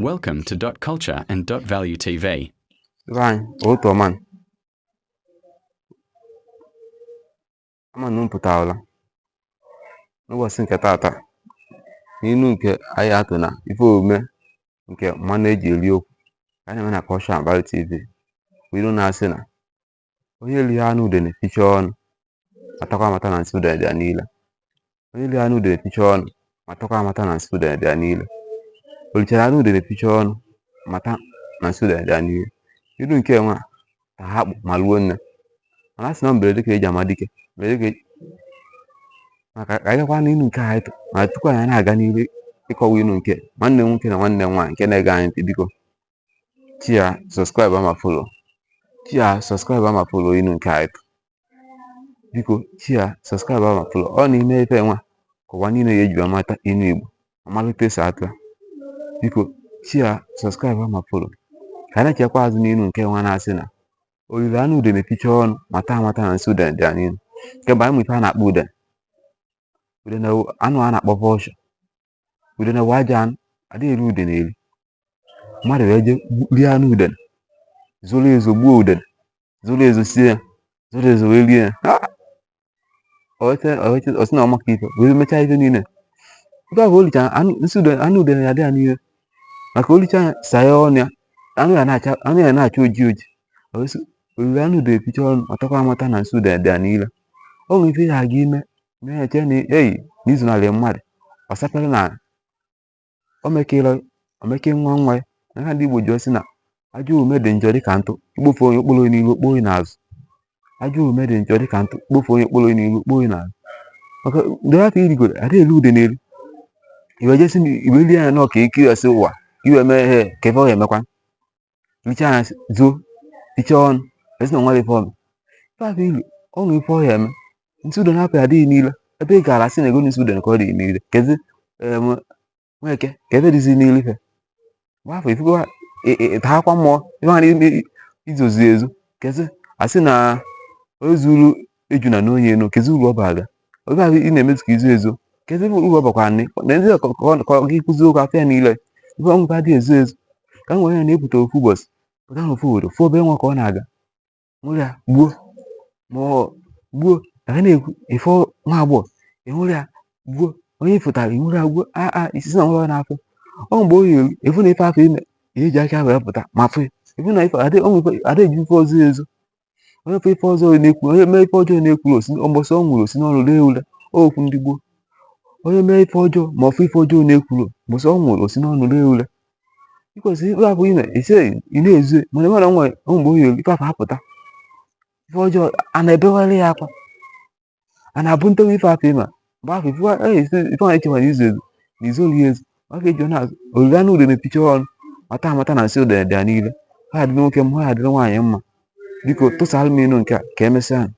Welcome to Dot Culture and Dot Value TV. Be anyị, ụtụtụ ọma nụ. Ama na unu pụtara n'ụbọchị nke taata n'inu nke anyị atụ na ife omume nke mmanụ eji eri okwu ka anyị na-eme na Culture and Value TV bụ ilu na-asị na onye rie anụ udene fichaa ọnụ matakwa amata na nsị udene dị ya n'ile. Onye rie anụ udene fichaa ọnụ matakwa amata na nsị udene dị ya n'ile. O richara anụ udene fichaa ọnụ mata na nsị udene dị ya n'ile. Ilu nke nwa ta akpụ ma luo nne, mana a sị na mberede ka eji ama dike, mberede ka eji maka ka anyị gakwa n'ilu nke anyị tụ. Mana tupu anyị na-aga n'ihu ịkọwa ilu nke nwanne m nwoke na nwanne m nwaanyị nke na-ege anyị ntị, biko chia subscribe ma follow, chia subscribe ma follow ilu nke anyị tụ. Biko chia subscribe ma follow. Ọ n'ime ife nwa ka ụwa niile ya eji amata inu Igbo, amalite esi atụ ya. Biko chia subscribe ma follow ka anyị na-echekwa azụ n'inu nke nwa na-asị na oriri anụ udene fichaa ọnụ mata amata na nsị udene dị ya n'ihu. Nke bụ anyị mụ ife a na-akpọ udene. Udene wụ anụ a na-akpọ vulture. Udene wụ ajọ anụ, adịghị eri udene eri. Mmadụ wee jee rie anụ udene, zoro ezo gbuo udene, zoro ezo sie ya, zoro ezo wee rie ya. Ha! O sị na ọ maka ife wee mechaa ife niile. Ife ahụ o richara anụ nsị udene, anụ udene ya dị ya n'ihe, maka o richaa ya saa ya ọnụ ya, anụ ya na-acha oji oji. O wee sị oriri anụ udene fichaa ọnụ matakwa amata na nsị udene dị ya n'ile. O nwere ife ya aga ime mee ya chee na eyi na izonarị mmadụ, ọ sapere na o mekịrị o meke nwa nwa ya. Na ndị Igbo ji sị na ajọ omume dị njọ dịka ntụ, ikpofu onye okporo onye n'ilu okpo onye n'azụ. Ajọ omume dị njọ dịka ntụ, ikpofu onye okporo onye n'ilu okpo onye n'azụ. Maka ndị afọ irigoro adịghị elu ude n'elu, iwe jesi iwe rie ya nọọ ka ike ya sị ụwa iwe mee ihe ka ife ọ ga-emekwa. Richaa ya zoo fichaa ọnụ esi na nwere ife ọme. Ife afọ iri ọ nwere ife ọ ya eme, nsị udene afọ adịghị n'ile ebe ị gara sị na ego nsị udene ka ọ dị n'ile. Kezi nweke ka ebe dịzi n'ile ife mgbe afọ ifugo ịtakwa mmụọ ife ha n'ime izozi ezo. Kezi asị na onye zuru ejuna n'onye enu, kezi uru ọ bara oge ahụ ị na-emezu ka izo ezo? Kezi uru ọ bakwara nne na ndị ka ọ gị kụzi okwu afọ ya niile ife ọnwụ adịghị ezo ezo. Ka m nwere ya na-epụta ofu ụbọchị pụta n'ofu obodo fụ obere nwa ka ọ na-aga nwụrụ ya gbuo, ma ọ gbuo ka a na-ekwu ife nwa agbọghọ ịhụrụ ya gbuo onye fụtara ịhụrụ ya gbuo a a isi na nwa n'afọ ọ mgbe o yiri efu na ife afọ ime ihe eji aka wee pụta ma fụ ya efu na ife ada eji ife ọzọ ezo. Onye fụ ife ọzọ na-ekwu, onye mee ife ọjọọ na-ekwuru osi mbọsị ọ nwụrụ osi n'ọnụ lee ule. Okwu ndị gboo, onye mee ife ọjọọ ma ọ fụ ife ọjọọ na-ekwuru mbọsị ọ nwụrụ osi n'ọnụ lee ule. Ị kwesịrị ikpe abụ ime ise ị na-ezu, mana nwere nwa mgbe o yiri ife afọ apụta ife ọjọọ a na-ebewara ya akwa, a na-abụ ntewe ife afọ ime mgbe afọ ife ife ahụ echekwara izu ezu na izolu ya ezu maka eji na-azụ oriri anụ udene fichaa ọnụ mata amata na nsị udene dị ya niile. Ha adịrị nwoke mma, ha adịrị nwaanyị mma. Biko tụsara m inu nke a ka emesịa.